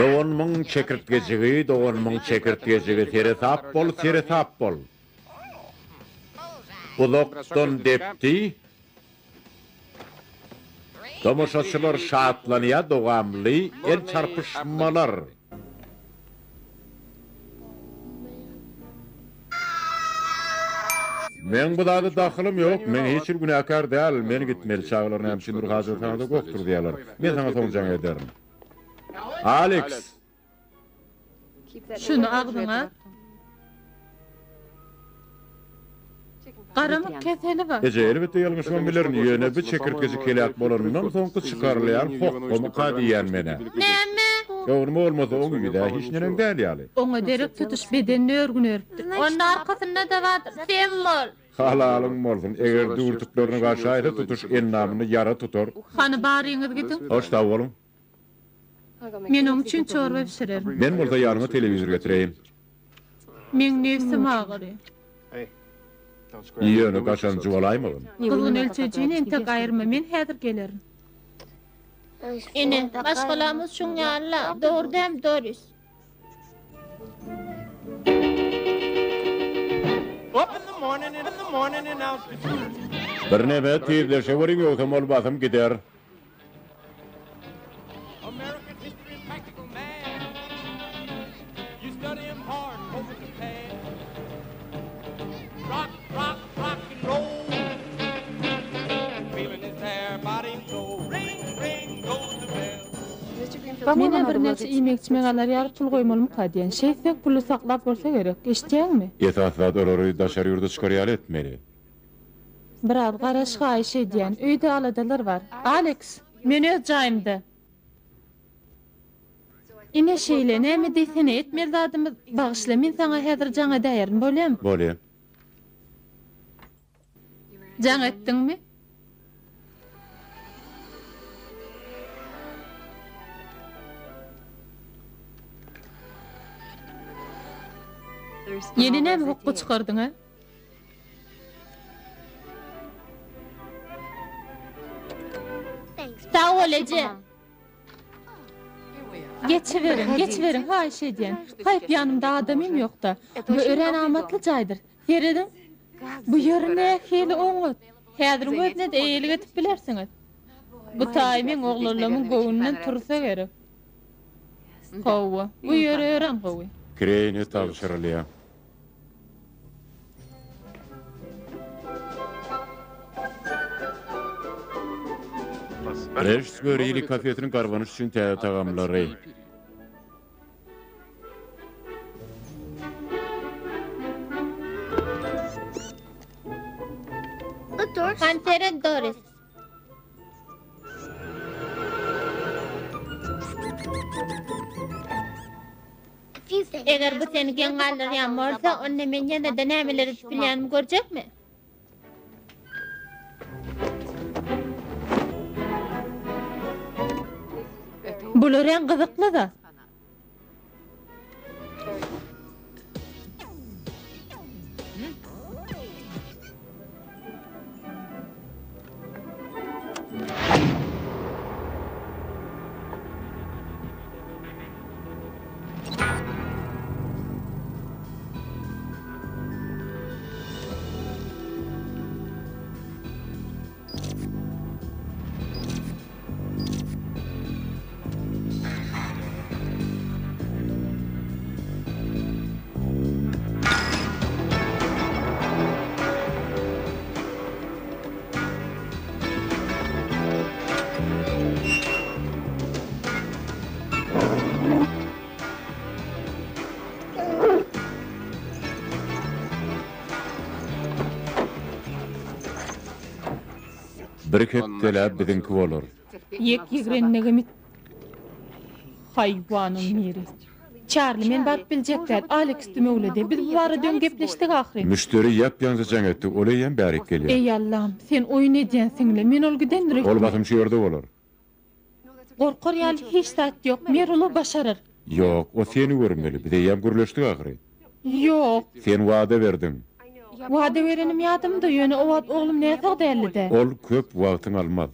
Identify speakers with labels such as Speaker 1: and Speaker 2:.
Speaker 1: Doganymyň çekirtgejigi, doganymyň çekirtgejigi, seresap bol, seresap bol. Uzakdan depdi. Tomaşaçylar şatlanýar, dowamly el çarpyşmalar. Meň bu zada dahylym ýok, men hiç hili günäkär däl, men gitmeli, çagalar näme üçindir hajathanada goh turuzýarlar. Men saňa soň jaň ederin. Aleks!
Speaker 2: Şuny agzyňa at. Garamyk keseli bar.
Speaker 1: Eje, elbetde ýalňyşybam bilerin, ýöne bu çekirtgejik heläk bolanyndan soňky çykarylýan hokgamyka diýýän men-ä.
Speaker 2: Näme?
Speaker 1: Göwnüme bolmasa, oň ýüz-ä hiç neneň däl ýaly.
Speaker 2: Oňa derek tutuş bedenini örgün örüpdir. Onda arkasynda-da bardyr. Sem bol!
Speaker 1: Halalyň bolsun, eger düwürtiklerini gaşaýsa, tutuş endamyny ýara tutar.
Speaker 2: Hany baryňyz gidiň.
Speaker 1: Hoş, sag boluň.
Speaker 2: Men oň üçin çorba bişirerin.
Speaker 1: Men bolsa ýanyňa telewizor getireýin.
Speaker 2: Meň nebsim agyrýar.
Speaker 1: Ýöne gaçanjy bolaýmagyn.
Speaker 2: Gyzgyn ölçejini entek aýyrma, men häzir gelerin.
Speaker 3: Ine, maşgalamyz şuň ýaly-la, dogry dälmi, Doris?
Speaker 1: Birneme tizleşeweriň, ýogsam ol basym gider.
Speaker 2: Men-ä birnäçe iýmek-içmek alar ýaly pul goýmalymyka diýen. Şeýtsek, puly saklap bolsa gerek. Eşidýäňmi?
Speaker 1: Esasy zat olary daşary ýurda çykar ýaly etmeli.
Speaker 2: Biraz garaş haýyş edýän. Öýde aladalar bar. Aleks! Men öz jaýymda. Ine şeýle, näme diýsene, etmeli zadymyz, bagyşla, men saňa häzir jaň edäýerin, bolýamy?
Speaker 1: Bolýa.
Speaker 2: Jaň etdiňmi? Ýene näme hokga çykardyň-a?
Speaker 3: Sag bol eje.
Speaker 2: Geçiberiň, geçiberiň, haýyş edýän. Haýp, ýanymda adamym ýok-da. Bu örän amatly jaýdyr. Serediň, bu ýer nähili oňat. Häziriň özüne-de eýelik edip bilersiňiz. Bu taý meň oglanlarymyň göwnünden tursa gerek. Hawa, bu ýer örän gowy.
Speaker 1: Kireýine tabşyrylýar. Fresh Square kafesiniň garbanyş üçin täze tagamlary.
Speaker 3: Hany seret Doris. Eger bu seni geň galdyrýan bolsa, onda men ýene-de nämeler edip bilýänimi görjekmi?
Speaker 2: Bul örän gyzykly zat.
Speaker 1: Bir hepdeläp biziňki bolar.
Speaker 2: Ýek ýigrenligim it. Haýwanyň biri. Çarli, men baryp biljek däl. Aleks dümewledi. Biz bu barada öň gepleşdik ahyryn.
Speaker 1: Müşderi ýap-ýaňja jaň etdi. Ol eýýäm bärik gelýär.
Speaker 2: Eý, Allam, sen oýun edýänsiň-le. Men ol gidendir öýtdüm.
Speaker 1: Ol basym şu ýerde bolar.
Speaker 2: Gorkar ýaly hiç zat ýok. Merula başarar.
Speaker 1: Ýok, o seni görmeli. Biz eýýäm gürleşdik ahyry.
Speaker 2: Ýok.
Speaker 1: Sen wada berdiň.
Speaker 2: Wada berenim ýadymda, ýöne o wagt oglum näsag däldi-dä.
Speaker 1: Ol köp wagtyňy almaz.